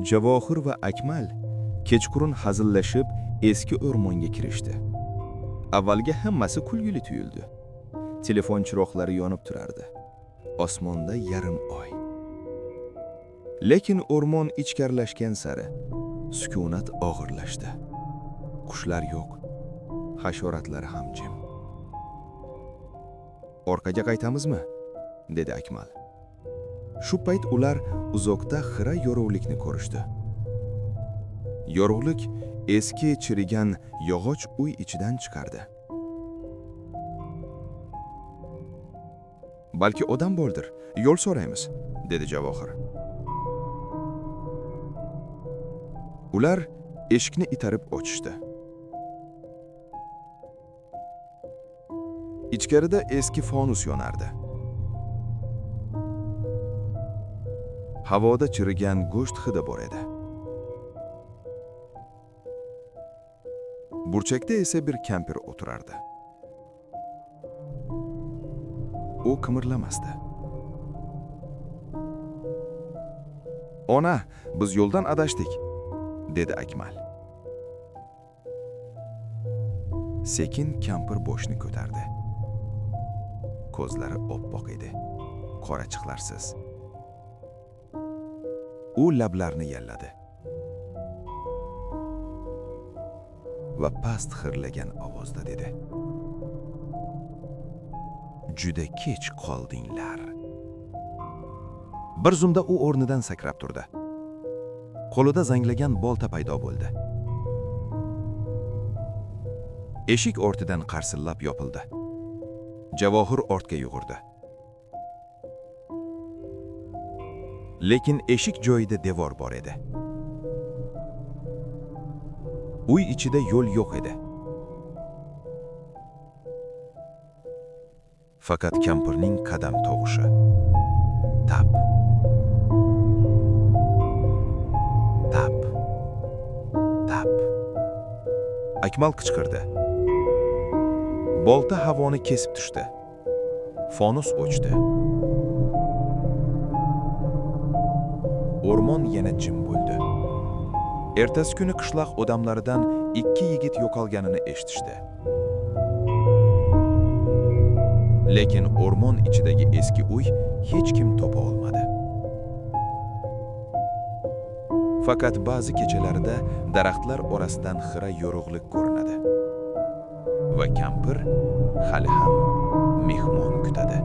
Javohir va Akmal kechqurun hazillashib eski o'rmonga kirishdi. Avvalga hammasi kulgili tuyuldi. Telefon chiroqlari yonib turardi. Osmonda yarim oy. Lekin o'rmon ichkarilashgan sari sukunat og'irlashdi. Qushlar yo'q, hasharotlar ham jim. Orqaga qaytamizmi? Dedi Akmal. Shu payt ular uzoqda xira yorug'likni ko'rishdi. Yorug'lik eski chirigan yog'och uy ichidan chiqardi. Balki odam bordir, yo'l so'raymiz, dedi Javohir. Ular eshikni itarib ochishdi. Ichkarida eski fonus yonardi. Havoda chirigan go'sht hidi bor edi. Burchakda esa bir kampir o'tirardi. U qimirlamasdi. Ona, biz yo'ldan adashdik, dedi Akmal. Sekin kampir boshini ko'tardi. Ko'zlari oppoq edi, qorachiqlarsiz. U lablarini yalladi va past xirlagan ovozda dedi: Juda kech qoldinglar. Bir zumda u o'rnidan sakrab turdi. Qo'lida zanglagan bolta paydo bo'ldi. Eshik ortidan qarsillab yopildi. Javohir ortga yugurdi. Lekin eshik joyida devor bor edi. Uy ichida yo'l yo'q edi. Faqat kampirning qadam tovushi. Tap. Tap. Tap. Akmal qichqirdi. Bolta havoni kesib tushdi. Fonus o'chdi. O'rmon yana jim bo'ldi. Ertasi kuni qishloq odamlaridan 2 yigit yo'qolganini eshitishdi. Lekin o'rmon ichidagi eski uy hech kim topa olmadi. Faqat ba'zi kechalarda daraxtlar orasidan xira yorug'lik ko'rinadi. Va kampir hali ham mehmon kutadi.